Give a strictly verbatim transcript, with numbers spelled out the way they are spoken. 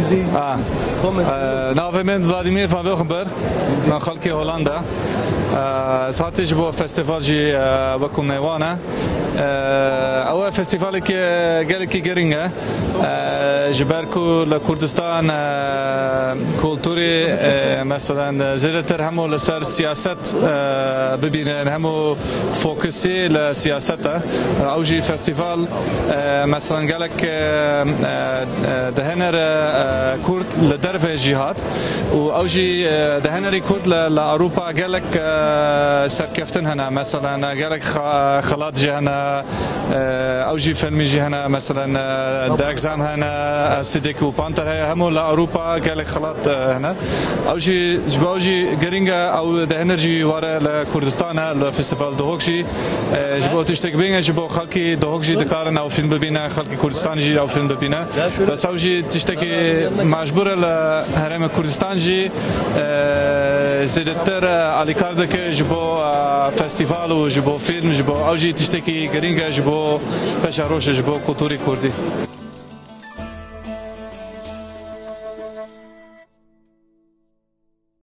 Ah. Eh, navê min Vladimir van Wilgenberg. Me xelkê Holanda. Eh, ez hatî ji bo festîval jî, eh, wekû mêvan e. Eh, ew e festîvaleke gelekî girîng e. Eh, ji ber ku li Kurdistan, eh, kulturê, eh, meselen, zêdetir hemû li ser siyaset, eh, bibînin, hemû fokusê li siyaset e. Ew jî festîval, eh, meselen gelek, eh, eh, eh, dihinere, eh, Kurd li derve jî hat û ew jî, eh, dihinerî Kurd li, li Ewropa gelek, eh, serkeftin hene. Meselen, eh, gelek xa-, xelat jî hene, eh, ew jî filmî jî hene. Meselen, eh, Dergzam hene, eh, Sidek û Panter heye. Hemû li Ewropa gelek xelat, eh, hene. Ew jî, ji bo ew jî girîng e, ew dihinerî jî were li Kurdistan e, li festîval Duhok jî. Eh, ji bo tiştek bênge, ji bo xelkî Duhok jî dikarin ew fîlm bibîne, xelkî Kurdistan jî ew fîlm bibîne. Bes ew jî tiştekî mecbûr e li Herêma Kurdistan jî, eh, zêdetir, eh, alîkar dike ji bo, eh, festîval û ji bo fîlm, ji bo ew jî tiştekî girîng e ji bo peşeroşê, ji bo kulturê kurdî.